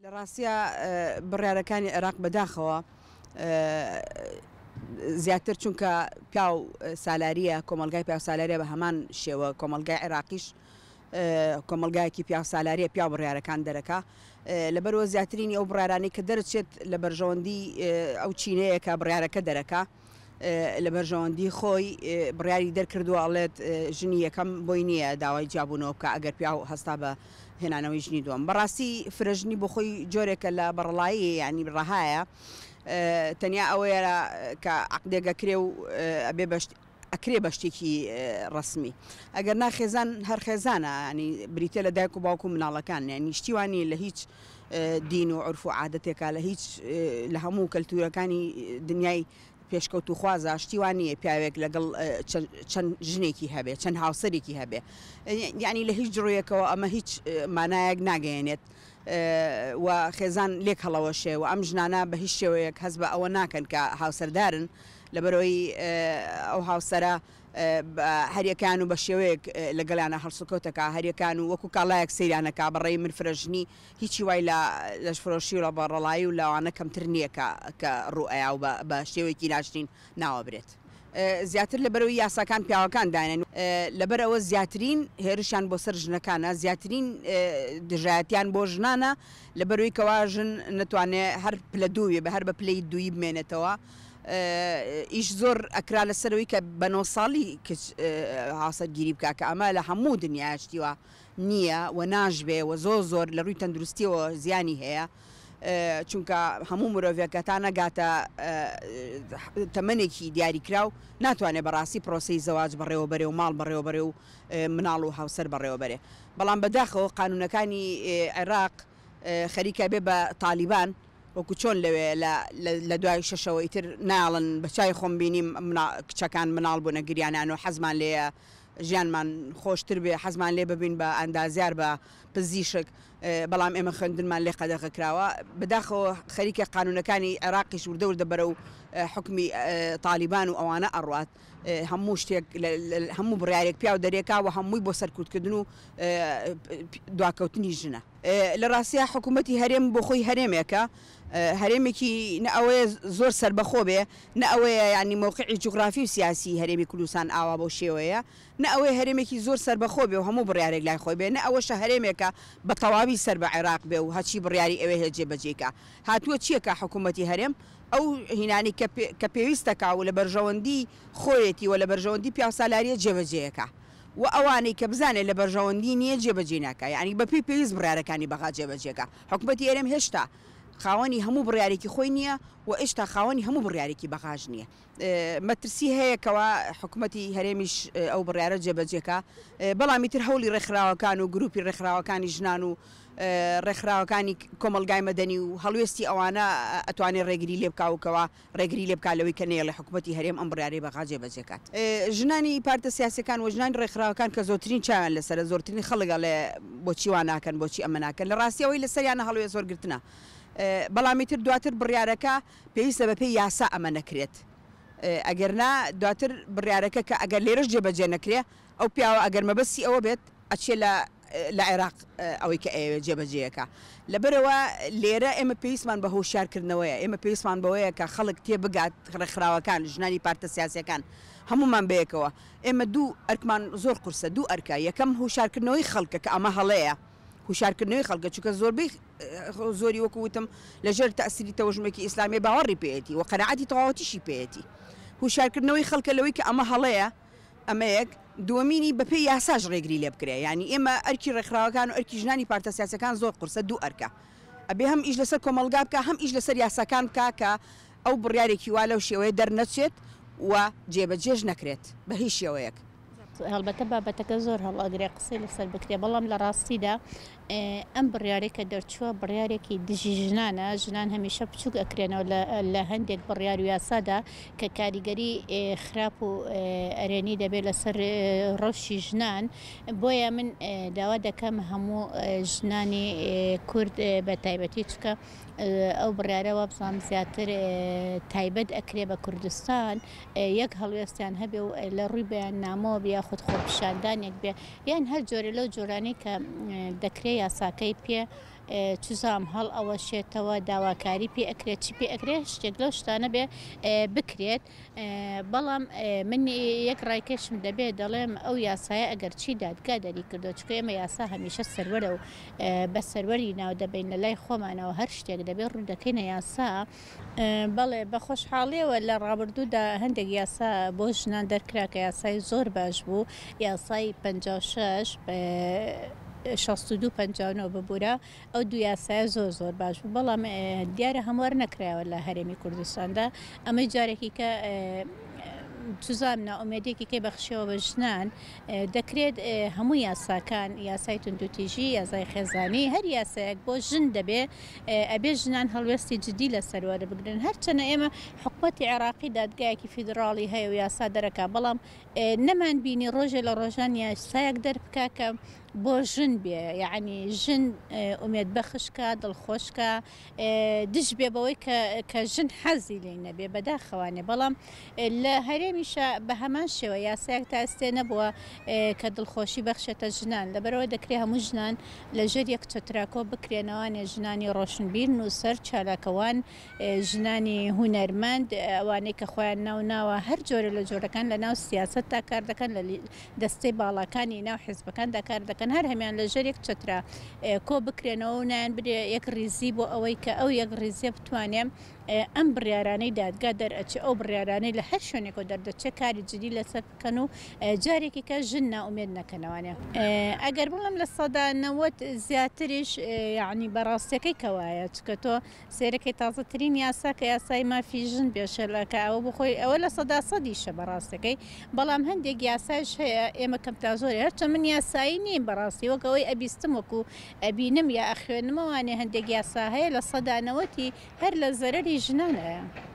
لە ڕاستیا بڕیارەکانی عێراق بەداخەوە زیاتر چونکە پیاو سالاریە کۆمەڵگای پیاو سالاریە بە هەمان شێوە کۆمەڵگای عێراقیش کۆمەڵگایەکی پیاو سالاریە پیاو بڕیارەکان دەرەکا لەبەرئەوە زیاترینی ئەو بڕیارانەی کە دەرچێت لە بەرژەوەندی ئەو چینەیە کە بڕیارەکە دەرەکا لە بەرژەوەندی خۆی بڕیاری دەرکردووە ئەڵێت ژنی یەکەم بۆی نییە داوای جیابوونەوە بکا ئەگەر پیاو هەستا بە هێنانەوەی ژنی دووەم. بەڕاستی فرەژنی بۆ خۆی جۆرێکە لە بەڕەڵایی یانی ڕەهایە تەنیا ئەوەیە کە عەقدێک ئەکرێ و ئەبێ بە ئەکرێ بە شتێکی ڕەسمی ئەگەر نا خێزان هەر خێزانە ینی بریتە لە دایک و باوک و مناڵەکان یانی شتی وا نییە لە هیچ دین و عورف و عادەتێکا لە هیچ لە هەموو کەلتورەکانی دنیای پێشکەوتوخوازا شتی وا نییە پیاوێک لەگەڵ چەند ژنێکی هەبێ چەند هاوسەرێکی هەبێ یعنی لە هیچ ڕوویەکەوە ئەمە هیچ مانایەک ناگەیەنێت و خێزان لێک هەڵەوەشێ و ئەم ژنانە بە هیچ شێوەیەک هەست بە ئەوە ناکەن کە هاوسەردارن لەبەرئەوەی ئەو هاوسەرە هەریەکەیان و بە شێوەیەک لەگەڵیانە هەڵسوکەوت ئەکا هەریەکان و وەکو کاڵایەک سەیریان ئەکا بە ڕێی من فرەژنی هیچی وای لە لەشفرۆشی و لە بەڕەڵایی و لەوانە کەمتر نییە کە کە ڕوو ئەیا و بە شێوەیەکی ناشرین ناوەبرێت. زیاتر لەبەرئەوەی یاساکان پیاوەکان دانێن لەبەرئەوە زیاترین هێرشیان بۆ سەر ژنەکانە زیاترین دژایەتیان بۆ ژنانە لەبەرئەوەی کەوا ژن نەتوانێ هەر پلە دووێ بە هەر بە پلەی دووی بمێنێتەوە ئیش زۆر ئەکرا لەسەرەوەی کە بە نۆ ساڵی کچ هاوسەرگیری بکا کە ئەمە لە هەموو دنیا شتی وا نییە و ناشبێ و زۆر زۆر لە ڕووی تەندروستیەوە زیانی هەیە چونکە هەموو مرۆڤێک هەتا نەگاتە تەمەنێکی دیاریکراو ناتوانێت بەڕاستی پرۆسەی زەواج بەڕێوە بەرێ و ماڵ بەڕێوە بەرێ و مناڵ و هاوسەر بەڕێوە بەرێ بەڵام بەداخەوە قانونەکانی عێراق خەریکە بێ بە تالیبان وەکو چۆن لەوێ لە لە دوای شەشەوە ئیتر نایەڵن بە چاوی خۆم بینیم کچەکان مناڵ بوونە گریانیان و حەزمان لێیە ژیانمان خۆشتر بێ حەزمان لێ ببین بە ئەندازیار بە پزیشک بەڵام ئێمە خوێندنمان لێ قەدەغە کراوە بەداخەوە خەریکە قانونەکانی عێراقیش وردە وردە بەرەو حوکمی تالیبان و ئەوانە ئەڕوات هەموو شتێک هەموو بڕیارێک پیاو دەرێکا و هەمووی بۆ سەرکوتکردن و دواکەوتنی ژنە. لە ڕاستیا حکوومەتی هەرێم بۆ خۆی هەرێمێکە، هەرێمێکی نە ئەوەیە زۆر سەربەخۆ بێ، نە ئەوەیە یانی مەوقعی جوغرافی و سیاسیی هەرێمی کوردستان ئاوا بەو شێوەیە، نە ئەوەیە هەرێمێکی زۆر سەربەخۆ بێ و هەموو بڕیارێک لای خۆی بێ، نە ئەوەشە هەرێمێکە بە تەواوی سەر بە عێراق بێ و هەرچی بڕیاری ئەوێ هەیە جێبەجێی کا. هاتووە چییە حکوومەتی هەرێم ئەو هینانەی کە کە پێویستە کا و لە بەرژەوەندیی خۆیەتی و لە بەرژەوەندیی پیاوسالارییە جێبەجێ کا. و ئەوانەی کە بزانێ لە بەرژەوەندی نییە جێبەجێی ناکا یانی بە پێی پێویست بڕیارەکانی بەغا جێبەجێ کا. حکومەتی هەرێم هێشتا خاوەنی هەموو بڕیارێکی خۆی نییە و ئێشتا خاوەنی هەموو بڕیارێکی بەغاش نییە. مەترسی هەیە کەوا حکومەتی هەرێمیش ئەو بڕیارە جێبەجێ کا بەڵام ئیتر هەوڵی ڕێکخراوەکان و گروپی ڕێکخراوەکانی ژنان و ڕێکخراوەکانی کۆمەڵگای مەدەنی و هەڵوێستی ئەوانە ئەتوانێ ڕێگری لێ بکا و کەوا ڕێگری لێ بکات لەوەی کە نەیەڵێ حکومەتی هەرێم ئەم بڕیارەی بەغا جێبەجێ کات. ژنانی پارتە سیاسیەکان و ژنانی ڕێکخراوەکان کە زۆرترین چاویان لەسەرە، زۆرترین خەڵک ئەڵێ بۆچی وا ناکەن، بۆچی ئەمە ناکەن، لە ڕاستی ئەوەی لەسەریانە هەڵوێست وەرگرتنە. بەڵام ئیتر دواتر بڕیارەکە پێویستە بەپێی یاسا ئەمە نەکرێت. ئەگەر نا دواتر بڕیارەکە کە ئەگەر لێرەش جێبەجێ نەکرێ، ئەو پیاوە ئەگەر مەبەستی ئەوە بێت ئەچێ لە لە عێراق ئەوەی کە ئەیەوێت جێبەجێیەکا. لەبەرئەوە لێرە ئێمە پێویستمان بە هۆشیارکردنەوەیە، ئێمە پێویستمان بەوەیە کە خەڵک تێبگات، ڕێکخراوەکان، ژنانی پارتە سیاسییەکان، هەموومان بەیەکەوە. ئێمە دوو ئەرکمان زۆر قورسە، دوو ئەرکە، یەکەم هۆشیارکردنەوەی خەڵکە کە ئەمە هەڵەیە، هۆشیارکردنەوەی خەڵکە، چونکە زۆربەی زۆری وەکو وتم لەژێر تەئسیری تەوژمێکی ئیسلامییە باوەڕی پێیەتی و قەناعەتی تەواوەتیشی پێیەتی. هۆشیارکردنەوەی خەڵکە لەوەی کە ئەمە هەڵەیە، ئەمە یەک، دووەمینی بەپێی یاساش ڕێگری لێ بکرێ، یانی ئێمە ئەرکی ڕێکخراوەکان و ئەرکی ژنانی پارتە سیاسیەکان زۆر قورسە، دوو ئەرکە، ئەبێ هەم ئیش لەسەر کۆمەڵگا بکا، هەم ئیش لەسەر یاساکان بکا کە ئەو بڕیارێکی وا لەو شێوەیە دەرنەچێت و جێبەجێش نەکرێت بە هیچ شێوەیەک. هەڵبەتە بابەتەکە زۆر هەڵئەگرێ قسەی لەسەر بکرێ، بەڵام لە ڕاستیدا ئەم بڕیارەی کە دەرچووە بڕیارێکی دژی ژنانە، ژنان هەمیشە بچووک ئەکرێنەوە لە هەندێک بڕیار و یاسادا کە کاریگەری خراپ و ئەرێنی دەبێت لەسەر ڕەوشی ژنان، بۆیە من داوا دەکەم هەموو ژنانی کورد بە تایبەتی چونکە ئەو بڕیارە وابزانم زیاتر تایبەت ئەکرێ بە کوردستان یەک هەڵوێستیان هەبێ و لە ڕووی بەیاننامەوە بێ یاخود خۆپیشاندانێک بێ یان هەر جۆرێ لەو جۆرانەی کە دەکرێ یاساکەی پێ چوزام هەڵ ئەوەشێتەوە داواکاری پێ ئەکرێت چی پێ ئەکرێت شتێک لەو شتانە بێ بکرێت بەڵام من یەک ڕایکەشم دەبێت دەڵێم ئەو یاسایە ئەگەر چی دادگا دەری کردو چونکە ئێمە یاسا هەمیشە سەروەرە و بە سەروەری ناو دەبەین لە لای خۆمانەوە هەر شتێک دەبێت ڕوو دەکەینە یاسا. بەڵێ بە خۆشحاڵیەوە لە ڕابردوودا هەندێک یاسا بۆ ژنان دەرکرا کە یاسای زۆر باش بوو یاسای 56 62 59 ببورە ئەو دوو یاسایە زۆر زۆر باش بوو بەڵام دیارە هەموار نەکرایەوە لە هەرێمی کوردستاندا ئەمەی جارێکی کە چزام نائومێدیەکی کەی بەخشیەوە بە ژنان دەکرێت هەموو یاساکان یاسای توندوتیژی یاسای خێزانی هەر یاسایەک بۆ ژن دەبێ ئەبێ ژنان هەڵوێستی جدی لەسەر وەربگرن هەرچەنە ئێمە حکومەتی عێراقی دادگایەکی فیدراڵی هەیە و یاسا دەرەکا بەڵام نەمان بینی ڕۆژێ لە ڕۆژان یاسایەک دەربکا کە بۆ ژن بێ یعنی ژن ئومێد بەخشکە دڵخۆشکە دژ بێ بەوەی کە کە ژن حەزی لێی نەبێ بەداخەوانێ بەڵام لە هەرێمیشە بە هەمان شێوە یاسایەک تا ئێستێ نەبووە کە دڵخۆشی بەخشێتە ژنان لەبەرئەوە دەکرێ هەموو ژنان لە ژێر یەک چەترا کۆ بکرێنەوانێ ژنانی ڕۆشنبیر نووسەر چالاکەوان ژنانی هونەرمەند ئەوانەی کە خۆیان ناو ناوە هەر جۆرە لە جۆرەکان لە ناو سیاسەتدا کار دەکەن لە دەستەی باڵاکانی ناو حیزبەکاندا کار دەکەن هەر هەمیان لە ژێر یەک چەترا کۆ بکرێنەوە و نایان برێ یەک ڕیزی بۆ ئەوەی کە ئەو یەک ڕیزیە بتوانێ ئەم بڕیارانەی دادگا دەرئەچێ ئەو بڕیارانەی لە هەر شوێنێکەوە دەردەچێ کاری جدی لەسەر بکەن و جارێکی کە ژن نائومێد نەکەنەوانێ ئەگەر بڵێم 90% زیاتریش یعنی بەڕاستیەکەی کەوایە چکە تۆ سەیرەکەی تازەترین یاسا کە یاسای مافی ژن پێشێل ئەکا ئەوە بۆ خۆی ئەوە لە سەدا سەدیشە بە ڕاستەکەی بەڵام هەندێک یاسایش هەیە ئێمە کەم تا زۆری هەرچەند من یاسایی نیم بەڕاستی وەک ئەوەی ئەبیستم وەکو ئەبینم یا ئەخوێنمەوانێ هەندێک یاسا هەیە لە سەدا نەوەتی هەر لە زەرەری ژنانایە.